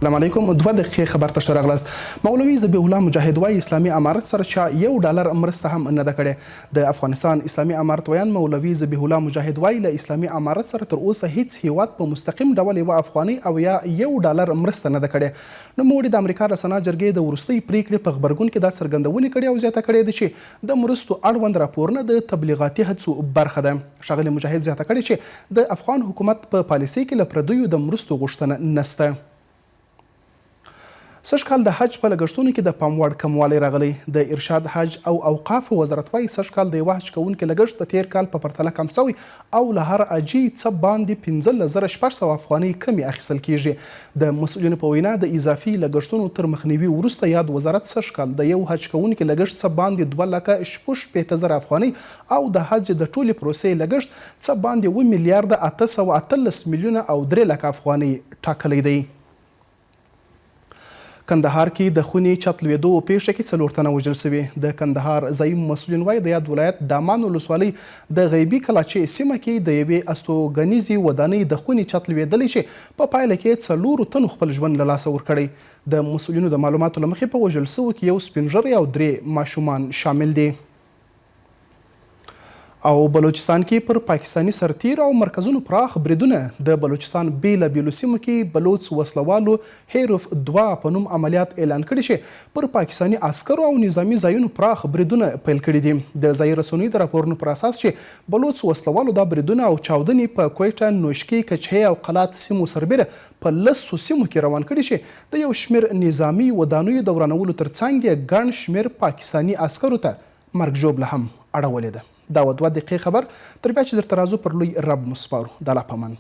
السلام علیکم. 2 دقیقې خبر ته ښه راغلاست. مولوي ذبیح الله مجاهد وايي، اسلامي امارت سره چا 1 ډالر مرسته هم نه ده کړې. د افغانستان اسلامي امارت ویاند مولوي ذبیح الله مجاهد وايي، له اسلامي امارت سره تر اوسه هیڅ هیواد په مستقیم ډول یوه افغانۍ او یا 1 ډالر مرسته نه ده کړې. نوموړي د امریکا د سنا جرګې د وروستۍ پریکړې په غبرګون کې دا څرګندونې کړې او زیاته کړې ده چې د مرستو اړوند راپورونه د تبلیغاتي هڅو برخه ده. ښاغلي مجاهد زیاته کړې چې د افغان حکومت په پالیسۍ کې له پردیو د مرستو غوښتنه نسته. سږ کال د حج په لګښتونو کې د پام وړ کموالی راغلی. د ارشاد، حج او اوقافو وزارت وايي، سږ کال د یوه حج کوونکي لګښت د تېر کال په پرتله کم شوی او له هر حاجي څه باندې 15,600 افغانۍ کمې اخیستل کېږي. د مسؤلینو په وینا، د اضافي لګښتونو تر مخنیوي وروسته یاد وزارت سږ کال د یو حج کوونکي لګښت څه باندې 2,66,000 افغانۍ او د حج د ټولې پروسې لګښت څه باندې اووه میلیارده 818 میلیونه او درې لکه افغانۍ ټاکلی دی. کندهار کې د خونې چت لوېدو پېښه کې څلور تنه وژل شوي. د کندهار ځايي مسؤلین وايي، د یاد ولایت دامان ولسوالۍ د غیبي کلاچې سیمه کې د یوې استوګنیزې ودانۍ د خونې چت لوېدلی چې په پایله کې یې څلورو تنو خپل ژوند له لاسه ورکړی. د مسؤلینو د معلوماتو له مخې، په وژل شوو کې یو سپین ږیری او درې ماشومان شامل دي. او بلوچستان کې پر پاکستاني سرتیرو او مرکزونو پراخ بریدونه. د بلوچستان بیلا بیلو سیمو کې بلوڅ وسلوالو هیروف 2 په نوم عملیات اعلان کړي چې پر پاکستاني عسکرو او نظامي ځایونو پراخ بریدونه پیل کړي دي. د ځایي رسنیو د راپورونو پر اساس چې بلوڅ وسلوالو دا بریدونه او چاودنې په کویټه، نوشکي، کچهې او قلات سیمو سربیره په لسو سیمو کې روان کړي چې د یو شمېر نظامي ودانیو د ورانولو ترڅنګ یې ګڼ شمېر پاکستاني عسکرو ته مرګ ژوبله هم اړولې ده. دا وه 2 دقیقې خبر، تر بیا چې درته راځو پر لوی رب مو سپارو. د الله په امان.